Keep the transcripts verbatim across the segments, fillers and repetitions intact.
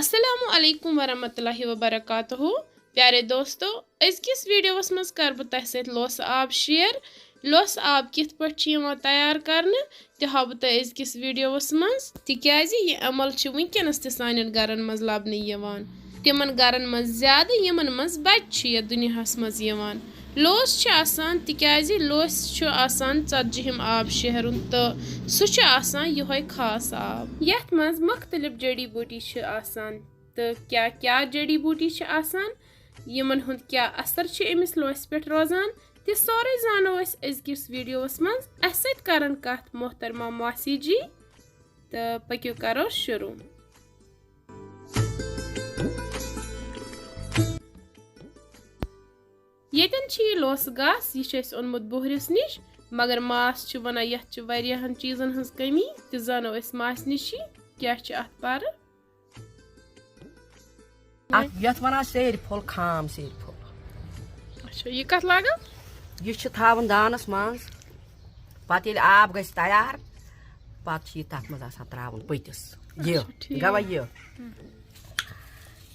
السلام علیکم ورحمۃ اللہ وبرکاتہ۔ پیارے دوستو، أزکِس ویڈیوَس منٛز کَرٕ بہٕ تۄہہِ سۭتۍ لوسہٕ آب شیئر۔ لوسہٕ آب کِتھ پٲٹھۍ چھِ یِوان تیار کرنہٕ، تہِ ہاوٕ بہٕ تۄہہِ أزکِس ویڈیوَس منٛز، تِکیازِ یہِ عمل چھِ وٕنکیٚنَس تہِ سانٮ۪ن گرن منٛز لبنہٕ یِوان۔ تِمن گرن منٛز زیادٕ، یِمن منٛز بچہِ چھِ یتھ دُنیاہَس منٛز یِوان۔ لوس چھِ آسان، تِکیازِ لوسہِ چھُ آسان ژتجِہِم آب شیہرُن، تہٕ سُہ چھُ آسان یِہوٚے خاص آب، یتھ منٛز مُختٔلِف جڑی بوٗٹی چھِ آسان۔ تہٕ کیٛاہ کیٛاہ جڑی بوٗٹی چھِ آسان، یِمن ہُنٛد کیٛاہ اثر چھُ أمِس لوسہِ پٮ۪ٹھ روزان، تہِ سورُے زانو أسۍ أزکِس ویڈیوَس منٛز۔ اَسہِ سۭتۍ کرن کتھ محترمہ ماسی جی، تہٕ پٔکِو کرو شروع۔ ییٚتٮ۪ن چھُ یہِ لوسہٕ گاسہٕ، یہِ چھُ اَسہِ اوٚنمُت بوہرِس نِش، مگر ماس چھُ وَنان یَتھ چھِ واریاہَن چیٖزَن ہٕنٛز کٔمی، تہِ زانو أسۍ ماسہِ نِشی کیٛاہ چھِ اَتھ پَرٕ۔ اَتھ، یَتھ وَنان سیرِ پھوٚل، خام سیرِ پھوٚل۔ اچھا، یہِ کَتھ لاگان؟ یہِ چھِ تھاوُن دانَس منٛز، پَتہٕ ییٚلہِ آب گژھِ تیار، پَتہٕ چھِ یہِ تَتھ منٛز آسان ترٛاوُن پٔتِس۔ یہِ اچھا، ٹھیٖک۔ گوٚوا یہِ؟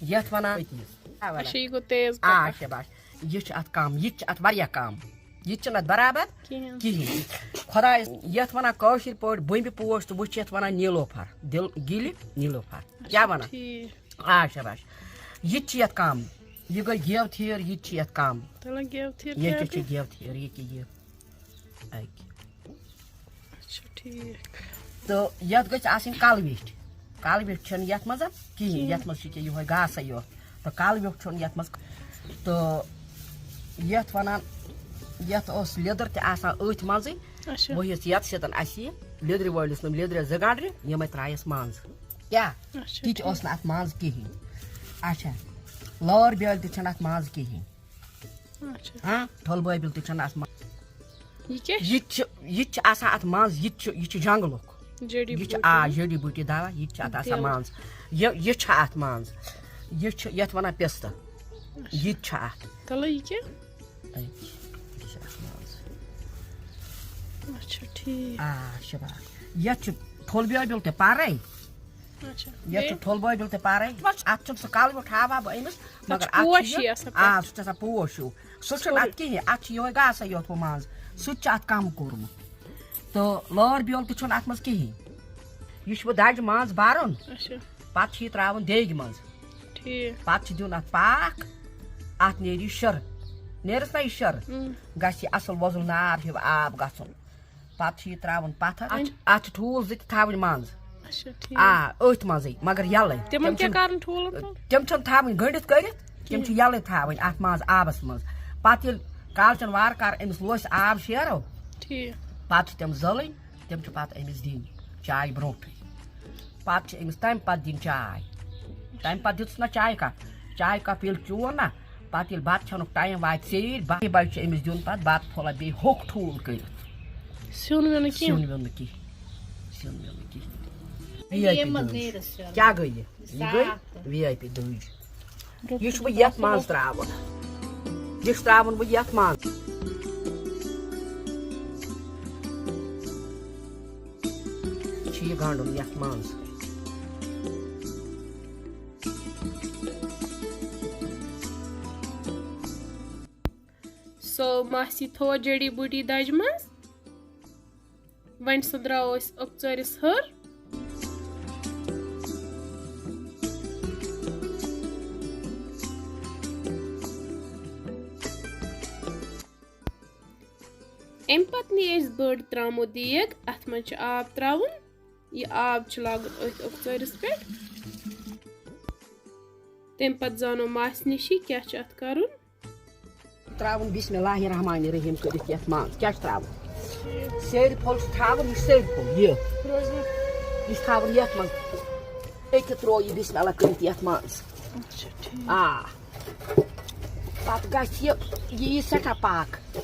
یَتھ وَنان پٔتِس۔ اچھا، یہِ گوٚو تیز پَکان۔ اچھا، بَس۔ یہِ چھُ اتھ کم، یہِ تہِ چھُ اتھ واریاہ کم، یہِ تہِ چھُنہٕ اتھ برابر کِہیٖنۍ۔ کِہیٖنۍ۔ خۄدایس یتھ ونان کٲشِر پٲٹھۍ بُمبہِ پوش تہٕ وٕچھ یتھ ونان نیلوفر، دِل گِلہِ نیلوفر۔ کیٛاہ ونان؟ ٹھیٖک۔ آ شاباش۔ یہِ تہِ چھُ یتھ کم، یہِ گٔے گیو تھیٖر، یہِ تہِ چھُ یتھ کم۔ تَلہ گیو تھیٖر یہِ کیٛاہ تہِ چھُ گوٚو؟ گیو تھیٖر، یہِ کہِ یہِ۔ اکہِ۔ اچھا، ٹھیٖک۔ تہٕ یَتھ گٔژھۍ آسٕنۍ کَلہٕ ویٚٹھۍ۔ کَلہٕ ویٚٹھۍ چھَنہٕ یَتھ منٛز کِہیٖنۍ، کِہیٖنۍ۔ یَتھ منٛز چھِ کہِ یِہوٚے گاسَے یوت۔ تہٕ کَلہٕ ویوٚٹھ چھُنہٕ یَتھ منٛز۔ تہٕ یَتھ وَنان، یَتھ ٲس لیٚدٕر تہِ آسان أتھۍ منٛزٕے۔ اچھا۔ وۄنۍ یُس یَتھ سۭتۍ اَسہِ یہِ لیٚدرِ وٲلِس نہٕ لیٚدرِ زٕ گنٛڈرِ، یِمَے ترٛایَس منٛز۔ کیٛاہ؟ اچھا، تِتہِ ٹھیٖک۔ اوس نہٕ اَتھ منٛز کِہیٖنۍ۔ اچھا، لٲر بیٛٲلۍ تہِ چھَنہٕ اَتھ منٛز کِہیٖنۍ۔ اچھا۔ ہاں، ٹھۄل بٲبِل تہِ چھَنہٕ اَتھ منٛز۔ یہِ کیٛاہ چھُ؟ یہِ تہِ چھُ، یہِ تہِ چھُ آسان اَتھ منٛز، یہِ تہِ چھُ، یہِ چھُ جنٛگلُک۔ جڑی یہِ چھُ، بوٗٹی۔ آ، جڑی بوٗٹی دوا، یہِ تہِ چھُ اَتھ آسان تیٖل۔ منٛز۔ یہِ، یہِ چھُ اَتھ منٛز۔ یہِ چھُ، یَتھ وَنان پِستہٕ۔ اچھا۔ یہِ تہِ چھُ اَتھ۔ تَلہٕ یہِ کیٛاہ؟ یہِ چھُ اَتھ منٛز۔ اچھا، ٹھیٖک۔ آ، شباب۔ یَتھ چھُ ٹھۄل بیوبیُل تہِ پَرَے۔ اچھا۔ یَتھ چھُ بیٚیہِ؟ ٹھۄل بٲبیُل تہِ پَرَے۔ اَتھ چھُنہٕ سُہ کَلہٕ ویوٚٹھ ہاوان بہٕ أمِس، مگر چھُ اَتھ چھُ پوش یہِ، ہی آسان آ، پٮ۪ٹھٕ۔ سُہ چھُ آسان پوش ہیوٗ۔ سُہ چھُنہٕ اَتھ کِہیٖنۍ، اَتھ چھُ یِہوٚے گاسَے یوت ہُہ منٛز۔ سُہ تہِ چھُ اَتھ کَم کوٚرمُت۔ تہٕ لٲر بیول تہِ چھُنہٕ اَتھ منٛز کِہیٖنۍ۔ یہِ چھُ وۄنۍ دَجہِ منٛز بَرُن، اچھا۔ پَتہٕ چھُ یہِ ترٛاوُن دیگہِ منٛز۔ ٹھیٖک۔ پَتہٕ چھُ دیُن اَتھ پاکھ، اَتھ نیرِ یہِ شِرٕ۔ نیرَس نہ یہِ شِرٕ؟ اۭں۔ گژھِ یہِ اَصٕل وۄزُل نار ہیوٗ آب گژھُن۔ پَتہٕ چھُ یہِ ترٛاوُن پَتھَر۔ اَتھ چھِ، اَتھ چھِ ٹھوٗل زٕ تہِ تھاوٕنۍ منٛز۔ اچھا، ٹھیٖک۔ آ، أتھۍ منٛزٕے، مگر یَلَے۔ تِمَن تِم کیٛاہ چھِنہٕ، کَرُن ٹھوٗلَن تِم؟ تِم چھِنہٕ تھاوٕنۍ گٔنٛڈِتھ کٔرِتھ، تِم چھِ کِہیٖنۍ۔ یَلَے تھاوٕنۍ اَتھ منٛز آبَس منٛز۔ پَتہٕ ییٚلہِ کالچَن وارٕ کارٕ أمِس لوسہِ آب شیرو، ٹھیٖک۔ پَتہٕ چھِ تِم زٲلٕنۍ، تِم چھِ پَتہٕ أمِس دِنۍ چایہِ برونٛٹھٕے۔ پَتہٕ چھِ أمِس تَمہِ پَتہٕ دِنۍ چاے۔ تَمہِ پَتہٕ دِژٕس نہ چایہِ کَپ، چایہِ کَپ ییٚلہِ چوو نہ، پَتہٕ ییٚلہِ بَتہٕ کھٮ۪نُک ٹایم واتہِ ژیٖرۍ، بَہہِ بَجہِ چھُ أمِس دیُن پَتہٕ بَتہٕ پھوٚلہ بیٚیہِ ہوٚکھ ٹھوٗل کٔرِتھ۔ سیُن ویُن نہٕ کِہیٖنۍ۔ سیُن ویُن نہٕ کِہیٖنۍ۔ سیُن ویُن نہٕ کِہیٖنۍ۔ وی آی پی ییٚمہِ منٛز دۄہَس۔ نیرَس شرم۔ کیٛاہ گٔے یہِ؟ یہِ گٔے صاف تہٕ۔ وی آی پی دٔج۔ یہِ چھُ وۄنۍ یَتھ منٛز ترٛاوُن۔ یہِ چھُ ترٛاوُن وۄنۍ یَتھ منٛز۔ چھُ یہِ گنٛڈُن یَتھ منٛز۔ سو ماسی تھوو جڑی بوٗٹی دَجہِ منٛز۔ وۄنۍ سۄ درٛاو أسۍ أکژٲرِس ہٕر۔ اَمہِ پَتہٕ نی أسۍ بٔڑ ترٛاموٗ دیگ، اَتھ منٛز چھُ آب ترٛاوُن۔ یہِ آب چھُ لاگُن أتھۍ أکژٲرِس پٮ۪ٹھ۔ تَمہِ پَتہٕ زانو ماسہِ نِشی کیٛاہ چھُ اَتھ کَرُن۔ ترٛاوُن بسم اللہ الرحمن الرحیم کٔرِتھ یَتھ منٛز۔ کیٛاہ چھُ ترٛاوُن؟ سیرِ پھوٚل چھُ تھاوُن، یہِ چھُ سیرِ پھوٚل، یہِ۔ یہِ چھُ تھاوُن یَتھ منٛز۔ أکہِ ترٛوو یہِ بسم اللہ کٔرِتھ یَتھ منٛز۔ اچھا، ٹھیٖک۔ آ۔ پَتہٕ گژھِ یہِ، یہِ یی سٮ۪ٹھاہ پاک۔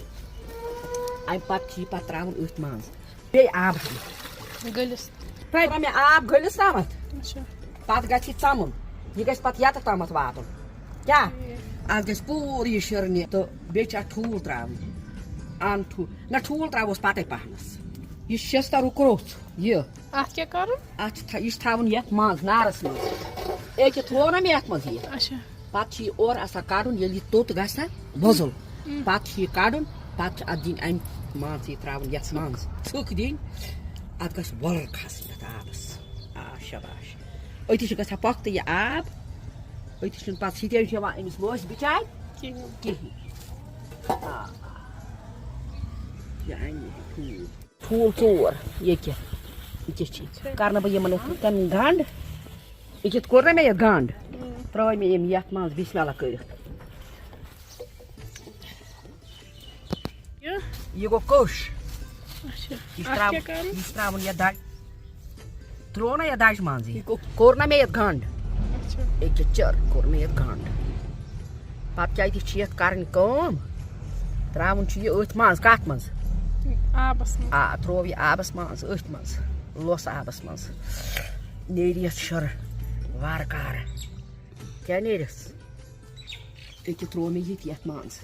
اَمہِ پَتہٕ چھُ یہِ پَتہٕ ترٛاوُن أتھۍ منٛز۔ بیٚیہِ آب ہَن۔ گٔلِس۔ ترٛاوِ مےٚ آب گٔلِس تامَتھ۔ اچھا۔ پَتہٕ گژھِ یہِ ژَمُن۔ یہِ گژھِ پَتہٕ یَتَتھ تامَتھ واتُن۔ کیٛاہ؟ ٹھیٖک۔ اَتھ گژھِ پوٗرٕ یہِ شِرنہِ تہٕ بیٚیہِ چھِ اَتھ ٹھوٗل ترٛاوُن۔ اَن ٹھوٗل۔ نہ، ٹھوٗل ترٛاووس پَتَے پَہنَس۔ یہِ چھِ شیشتٕر روٚکھ، یہِ۔ اَتھ کیٛاہ کَرُن؟ اَتھ چھِ تھا-، یہِ چھِ تھاوُن یَتھ منٛز، نارَس منٛز۔ أکہِ تھوو نا مےٚ یَتھ منٛز یہِ۔ اچھا۔ پَتہٕ چھُ یہِ اورٕ آسان کَڑُن، ییٚلہِ یہِ توٚت گژھِ نا وۄزُل، ہُم۔ پَتہٕ چھُ یہِ کَڑُن، پَتہٕ چھُ اَتھ دِنۍ اَمہِ مان ژٕ یہِ ترٛاوُن یَتھ منٛز، ژھٕک دِنۍ، اَتھ گژھِ وۄلر کھَسٕنۍ اَتھ آبَس۔ آ، شاباش۔ أتی چھُ گژھان پۄختہٕ یہِ آب، أتی چھُنہٕ پَتہٕ سُہ تہِ چھُ یِوان أمِس لوسہِ بِچارِ کِہیٖنۍ۔ کِہیٖنۍ۔ آ، آ۔ یہِ اَنہِ یہِ ٹھوٗل۔ ٹھوٗل ژور، یہِ کیٛاہ؟ یہِ کیٛاہ چھِ؟ اچھا۔ کَرٕ نہٕ بہٕ یِمَن یِتھ کٔنۍ گنٛڈ۔ یہِ کِتھ کوٚر نہ مےٚ یَتھ گنٛڈ؟ اۭں۔ ترٛٲے مےٚ یِم یَتھ منٛز بِسمہِ اللہ کٔرِتھ۔ یہِ؟ یہِ گوٚو کوٚش۔ اچھا۔ یہِ چھُ اَتھ ترٛاوُن، کیٛاہ کَرُن؟ یہِ چھُ ترٛاوُن یَتھ دَجہِ۔ ترٛوو نہ یَتھ دَجہِ منٛزٕے۔ یہِ گوٚو، کوٚر نہ مےٚ یَتھ گنٛڈ؟ اچھا۔ یہِ کہِ چٔر کوٚر مےٚ یَتھ گنٛڈ۔ پَتہٕ کیٛاہ تہِ چھِ یَتھ کَرٕنۍ کٲم؟ ترٛاوُن چھُ یہِ أتھۍ منٛز، کَتھ منٛز؟ آبَس منٛز۔ آ، ترٛوو یہِ آبَس منٛز، أتھۍ منٛز، لوسہٕ آبَس منٛز۔ نیرِ یَتھ شِرٕ وارٕ کارٕ۔ کیٛاہ نیرٮ۪س؟ أکہِ ترٛوو مےٚ یہِ تہِ یَتھ منٛز۔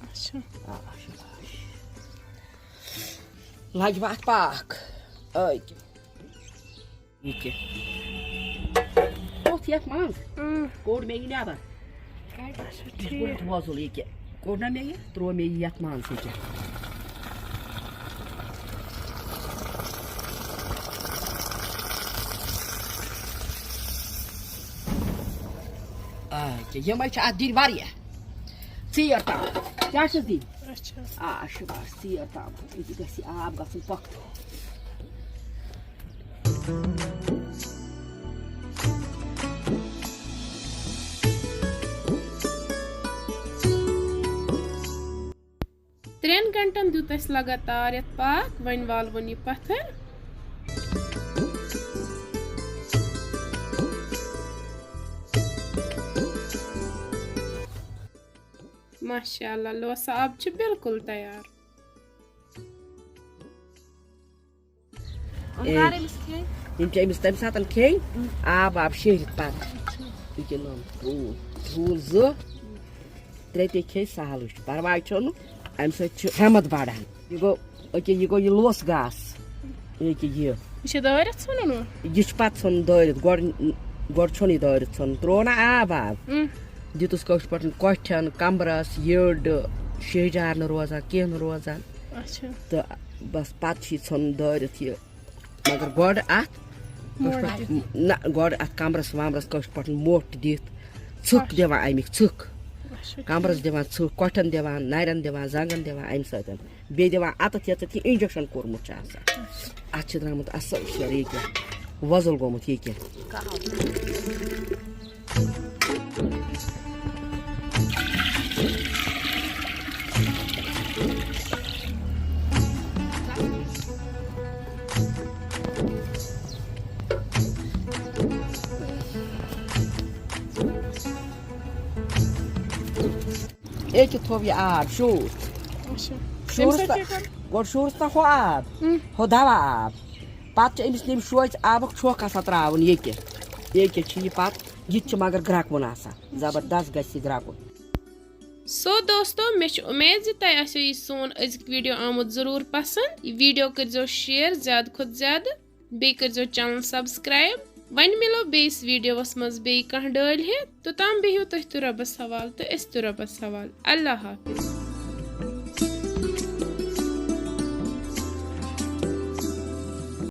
اچھا۔ آ، شاباش۔ لَگہِ وۄنۍ اَتھ پاکھ۔ أکہِ۔ یہِ کہِ۔ اوٚتھ یَتھ منٛز۔ اۭں۔ کوٚڑ مےٚ یہِ نٮ۪بر۔ اچھا، یہِ ٹھیٖک۔ کوٚڑ اَتھ وۄزُل یہِ کہِ۔ کوٚڑ نہ مےٚ یہِ، ترٛوو مےٚ یہِ یَتھ منٛز یہِ کہِ۔ آ، یِکہِ، یِمَے چھِ اَتھ دِنۍ واریاہ۔ ژیر تام۔ کیٛاہ چھِس دِنۍ؟ اچھا۔ آ، شاباش، ژیر تام۔ یہِ گژھِ آب گژھُن پۄختہٕ۔ ترٛٮ۪ن گھنٹن دیُت اَسہِ لگاتار یَتھ پاکھ، وۄنۍ والوُن یہِ پتھر۔ ماشاء اللہ، لوسہٕ آب چھُ بالکل تیار۔ یِم اے، کر أمِس کھیٚنۍ؟ یِم چھِ أمِس تَمہِ ساتہٕ کھیٚنۍ، آب واب شیہرِتھ پَتہٕ۔ یہِ کیٛاہ نوٚن؟ ٹھوٗل، ٹھوٗل زٕ، ترٛےٚ تے کھیٚیہِ سہلٕے چھُ، پَرواے چھُنہٕ، اَمہِ سۭتۍ چھُ ہٮ۪مَتھ بَڑان۔ یہِ گوٚو، أکیٛاہ یہِ گوٚو یہِ لوس گاسہٕ، یہِ کیٛاہ یہِ۔ یہِ چھُ دٲرِتھ ژھُنُن وۄنۍ؟ یہِ چھُ پَتہٕ ژھُنُن دٲرِتھ، گۄڈٕ، گۄڈٕ چھُنہٕ یہِ دٲرِتھ ژھُنُن، ترٛوو نہ آب واب۔ اۭں۔ دیُتُس کٲشِر پٲٹھۍ کۄٹھٮ۪ن، کَمرَس، یٔڈ، شیہجار نہٕ روزان، کینٛہہ نہٕ روزان۔ اچھا۔ تہٕ بَس پَتہٕ چھُ یہِ ژھُنُن دٲرِتھ یہِ۔ مگر گۄڈٕ اَتھ، موٹھ دِتھ۔ نہ، گۄڈٕ اَتھ کَمرَس وَمرَس کٲشِر پٲٹھۍ موٹھ دِتھ، ژھٕک اچھا۔ دِوان اَمِکۍ ژھٕک۔ اچھا، کَمرَس ٹھیٖک۔ دِوان ژھٕک، کۄٹھٮ۪ن دِوان، نَرٮ۪ن دِوان، زنٛگَن دِوان اَمہِ سۭتۍ۔ بیٚیہِ دِوان اَتَتھ یَتَتھ یہِ injection کوٚرمُت چھُ آسان۔ اچھا۔ اَتھ چھِ درٛامُت اَصٕل شیر ییٚکیٛاہ، وۄزُل گوٚمُت ییٚکیٛاہ۔ ییٚکیٛاہ تھوٚو یہِ آب شوٗر۔ اچھا۔ شوٗرَس تَمہِ سۭتۍ تہٕ کیٛاہ کَرٕ؟ گۄڈٕ شوٗرَس تہٕ ہُہ آب، اۭں۔ ہُہ دوا آب۔ پَتہٕ چھِ أمِس تَمہِ شوژِ آبُک چھۄکھ آسان ترٛاوُن ییٚکیٛاہ۔ ییٚکیٛاہ چھِ یہِ پَتہٕ، یہِ تہِ چھِ مگر گرٛٮ۪کوُن آسان۔ زبردست گژھِ یہِ گرٛٮ۪کُن۔ سو دوستو، مےٚ چھِ اُمید زِ تۄہہِ آسیو یہِ سون أزیُک video آمُت ضروٗر پسنٛد۔ یہِ video کٔرۍزیو share زیادٕ کھۄتہٕ زیادٕ، بیٚیہِ کٔرۍزیو channel subscribe۔ وۄنۍ مِلو بیٚیِس videoوَس منٛز بیٚیہِ کانٛہہ ڈٲلۍ ہٮ۪تھ۔ توٚتام بِہِو تُہۍ تہِ رۄبَس حوالہٕ تہٕ أسۍ تہِ رۄبَس حوالہٕ۔ اللہ حافظ۔